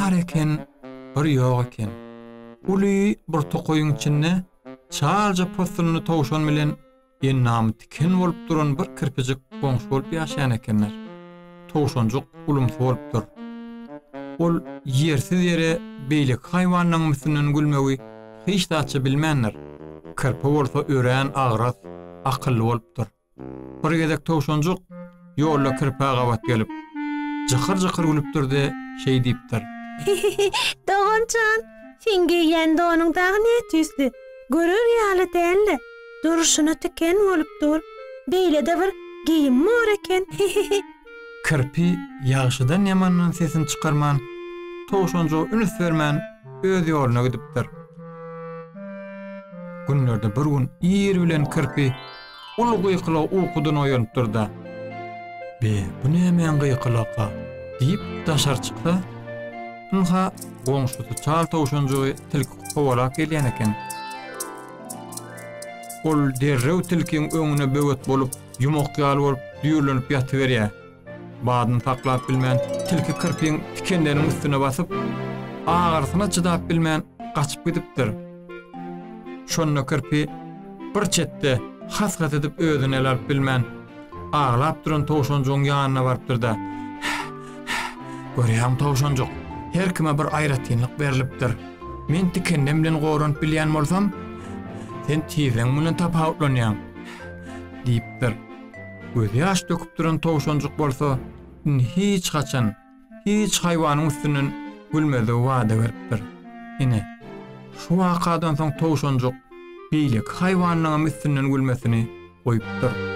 bar eken, bir ýok eken. Uly bir tokaýyň içinde çalja possunly towşan bilen Endamy tiken bolup duran bir kirpijik goňşy bolup ýaşaýan ekenler. Towşanjyk ulumsy bolupdyr. Ol ýersiz ýere beýleki haýwanlaryň üstünden gülmegi hiç zatça bilmändir. Kirpi bolsa örän agras, akylly bolupdyr. Bir gezek towşanjyk ýolda kirpä gabat gelip, jykyr-jykyr gülüpdir-de, şeý diýipdir. Dogan jan, seň geýýän donuň dagy nätüýsli, görer ýaly däl-le. Durşuna tiken bolup dur. Beýle-de bir geýim bor eken. Kirpi ýagşydan-ýamandan sesini çykarman, towşanjyga üns bermän öz ýoluna gidipdir. Günlerde bir gün ir bilen kirpi uly gykylyga ukudan oýanypdyr-da, Be, bu nämäň gykylygyka? diýip, daşary çyksa, ynha, goňşusy çal towşanjygy tilki kowalap gelýän eken. Ol derrew tilkiň öňüne böwet bolup, ýumak ýaly bolup düýrlenip ýatyberýär. Badyny saklap bilmän, tilki kirpiň tikenleriniň üstüne basyp, agyrysyna çydap bilmän gaçyp gidipdir. Şonda kirpi bir çetde has-has edip özüni ele alyp bilmän, aglap duran towşanjygyň ýanyna barypdyr-da, Görýäňmi, towşanjyk, her kime bir aýratynlyk berlipdir. Men tikenlem bilen goranyp bilýän bolsam, sen tizligiň bilen tapawutlanýaň, diýipdir. Gözýaş döküp duran towşanjyk bolsa indi hiç haçan, hiç haýwanyň üstünden gülmezligi wada beripdir. Ine, şu wakadan soň towşanjyk beýleki haýwanlaryňam üstünden gülmesini goýupdyr.